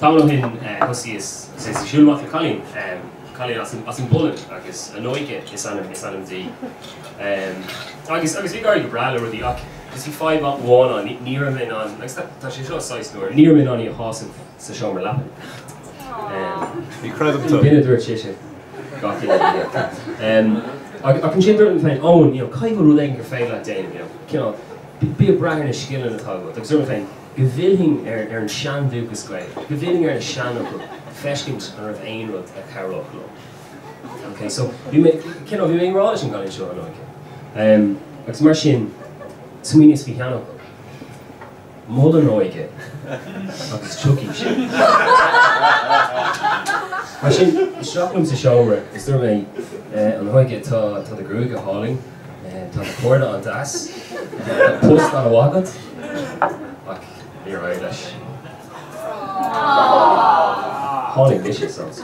Tamall ó shin thosaíos ag siúl amach le cailín, cailín as an bPolainn agus Anóige is ainm is ainm di. Agus agus bhí ag éirí go breá le rudaí ach just bhí fadhb amháin ann, ní raibh mé in ann, agus tá sé seo saghas nuair, ní raibh mé in ann í a shásamh sa seomra leapan. Ní chreidim tú. B'in a dúirt sise gach uile oíche. Ach ansin dúirt mé féin, Eoin, you know, caithfidh go bhfuil rud éigin gur féidir leat déanamh, you know, cineál, bí ag brath ar na scileanna atá agat. Agus dúirt mé féin, go bhfillfinn ar an seandúchas Gaelach, go bhfillfinn ar na seanfhocail, feiscint an raibh aon rud a chabhródh liom. Ok, so bhí mé, cineál, bhí mé i ngrá leis an gcailín seo, Anóige. Agus mar sin, smaoiníos faoi sheanfhocal. Mol an óige agus tiocfaidh sí. Mar sin, isteach liom sa seomra is dúirt mé, Anóige, tá do ghruaig go hálainn. Tá do chairde an-deas. Tá post an-mhaith agat. Ach níor éirigh leis. Tháinig mise suas.